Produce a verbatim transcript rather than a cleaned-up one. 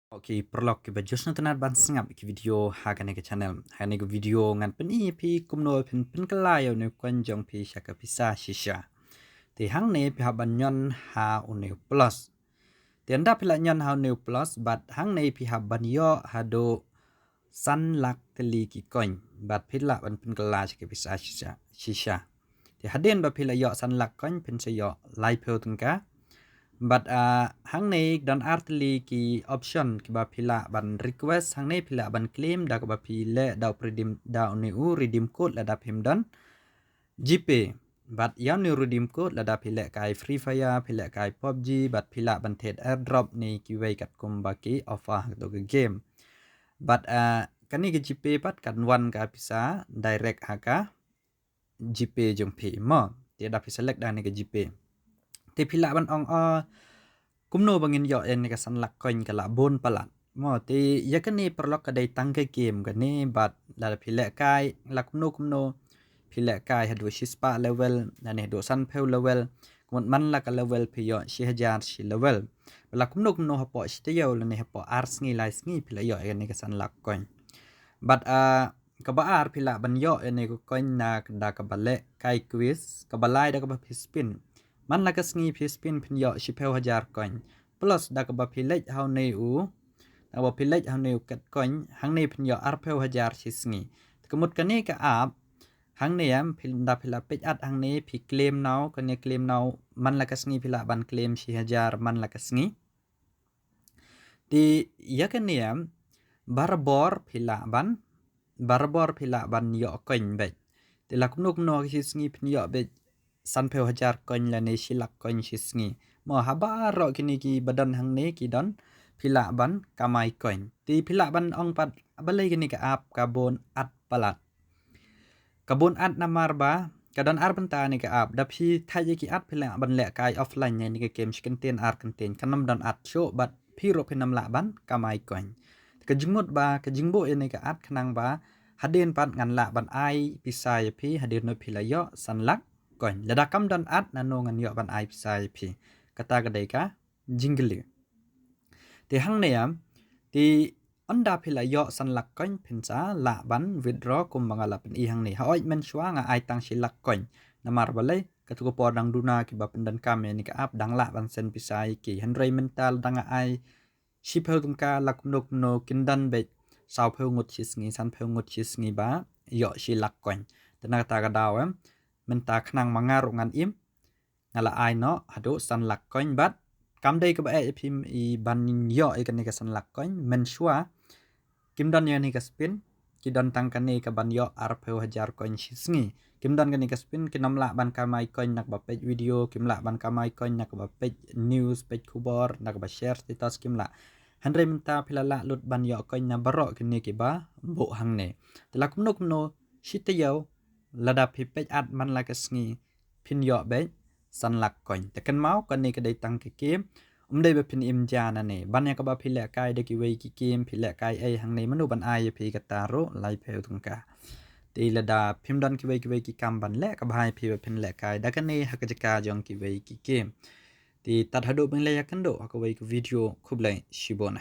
Okay, paralok kiba ju sngewtynnat ban sngap ki video ha kane ka channel. Ha kane ka video ngan pyni ïa phi kumno phin pynkylla ïa une u coin jong phi sha ka pisa shisha. Te hangne phi hap ban ñion ha une u plus. Te ynda phi la ñion ha une u plus bad hangne phi hap ban ïoh haduh san lak tylli ki coin bad phi lah ban pynkylla sha ka pisa shisha. Shisha. Te hadien ba phi la ïoh san lak coin phin sa ïoh laiphew tyngka. Bad ah, hangne don ar tylli ki option kiba phi lah ban request, hangne phi lah ban claim da kaba phi leh da u redeem, da une u redeem code lada phim don GPay. Bad ïa une u redeem code lada phi lehkai Free Fire, phi lehkai PUBG, bad phi lah ban thied airdrop ne kiwei katkum ba ki offer ha kato ka game. Bad ah, kane ka GPay pat kan wan ka pisa direct ha ka GPay jong phi mo. Te da phi select da kane ka GPay. Te phi lah ban ong, ah, kumno ba ngin ïoh ïa kane ka san lak coin, ka la bun palat mo. Te ïa kane paralok ka dei tang ka game kane bad lada phi lehkai la kumno kumno, phi lehkai haduh shispah level, lane haduh sanphew level, ka mut man la ka level phi ïoh shi hajar shi level. Bad la kumno kumno hapoh shi taïew lane hapoh ar sngi lai sngi phi la ïoh ïa kane ka san lak coin. Bad ah, kaba ar phi lah ban ïoh ïa kane ka coin na da kaba lehkai quiz, kaba lai da kaba phi spin. Man la ka sngi phi spin phin ïoh shiphew hajar coin. Plus da kaba phi leit ha une u, da kaba phi leit ha une u kat coin, hangne phin ïoh arphew hajar shi sngi. Te ka mut kane ka app, hangne em, phi, ynda phi la peit ad hangne phi claim now, kane claim now, man la ka sngi phi lah ban claim shi hajar man la ka sngi. Te ïa kane em, barabor phi lah ban, barabor phi lah ban ïoh coin beit. Te la kumno kumno shi sngi phin ïoh beit sanphew hajar coin lane shi lak coin shi sngi. Mo, ha baroh kine kiba don hangne ki don phi lah ban kamai coin. Te phi lah ban ong pat balei kane ka app ka bun ad palat. Ka bun ad namar ba ka don ar bynta kane ka app. Da phi thait ïa ki ad phi lah ban lehkai offline ïa kane ka game shi kyntien ar kyntien. Kan ym don ad shuh bad phi ruh phin ym lah ban kamai coin. Ka jingmut ba ka jingbuh ïa kane ka app khnang ba hadien pat ngan lah ban ai pisa ïa phi hadien ba phi la ïoh san lak coin. Lada kam don ad nano ngan ïoh ban ai pisa ïa phi. Kata ka dei ka jingkylli. Te hangne em, te ynda phi la ïoh san lak coin phin sa lah ban withdraw kumba nga la pyni hangne. Hooid mynshuwa nga ai tang shi lak coin. Namar balei, kato ka por dang duna kiba pyndonkam ïa kane ka app dang lah ban send pisa ïa ki. Hynrei mynta lada nga ai shiphew tyngka la kumno kumno kin don beit sawphew ngut shi sngi, sanphew ngut shi sngi ba ïoh shi lak coin. Te na kata ka daw em, mynta khnang ma nga ruh ngan im, nga la ai noh haduh san lak coin bad kam dei kaba eh ïa phi ban ïoh ïa kane ka san lak coin. Mynshuwa kim don ïa kane ka spin, ki don tang kane ka ban ïoh arphew hajar coin shi sngi. Kim don kane ka spin, kin ym lah ban kamai coin na kaba peit video, kim lah ban kamai coin na kaba peit news, peit khubor, na kaba share status, kim lah. Hynrei mynta phi la lah lut ban ïoh coin na baroh kine kiba buh hangne. Te la kumno kumno shi taïew lada phi peit ad man la ka sngi phin ïoh beit san lak coin. Te kynmaw kane ka dei tang ka game, ym dei ba phin im ja nane. Ban ïa kaba phi lehkai da kiwei ki game, phi lehkai ei hangne, mano ban ai ïa phi kata ruh laiphew tyngka. Te lada phim don kiwei kiwei ki kam ban leh, ka bha ïa phi ba phin lehkai da kane ha ka jaka jong kiwei ki game. Te tad haduh ban leit ïakynduh ha kawei ka video, khublei shibun.